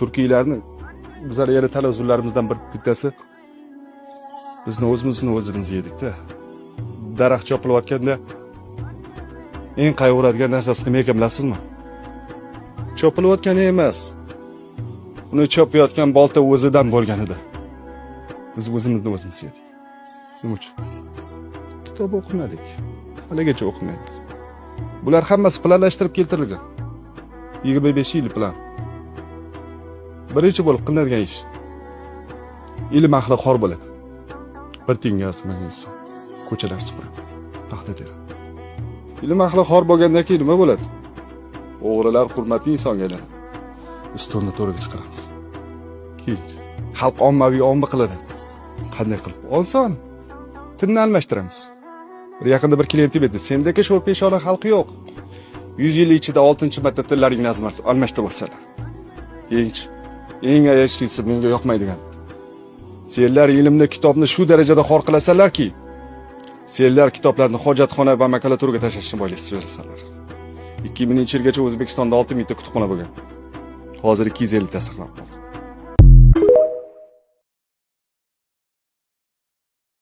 Turkiylarni bizlar yana talazzularimizdan bir bittasi bizni o'zimizni o'zimiz yedikda. Daraxt chopilayotganda eng qayg'uradigan narsasi nima ekan, bilasizmi? Chopilayotgani emas, uni chopayotgan bolta o'zidan bo'lganida. Biz o'zimizni o'zimiz yedik. Nima uchun? Kitob o'qimadik, haligacha o'qimaymiz. Bular hammasi planlashtirib keltirilgan. 25 yil plan. Birinchi bo'lib qilinadigan ish, ilm ahli xor bo'ladi. Bir tiyinga arzimagan inson ko'chalar supuradi, paxta teradi. Ilm ahli xor bo'lgandan keyin nima bo'ladi? O'g'rilar hurmatli insonga aylanadi. Stolni to'riga chiqaramiz. Keyin xalq ommaviy omma qilinadi. Qanday qilib? Oson, tilni almashtiramiz. Bir yaqinda bir klientim aytdi: "Sendagi sho'r peshona xalq yo'q, 100 yil ichida oltinchi marta tillaringni almashtiryapsanlar." Keyinchi, eng ayanchlisi, menga yoqmaydigan: senlar ilmni, kitobni shu darajada xor qilasanlarki, senlar kitoblarni hojatxona va makulaturaga tashlashni boshlaysanlar. 2000-yilgacha O'zbekistonda 6000 ta kutubxona bo'lgan, hozir 250 ta saqlanib qoldi.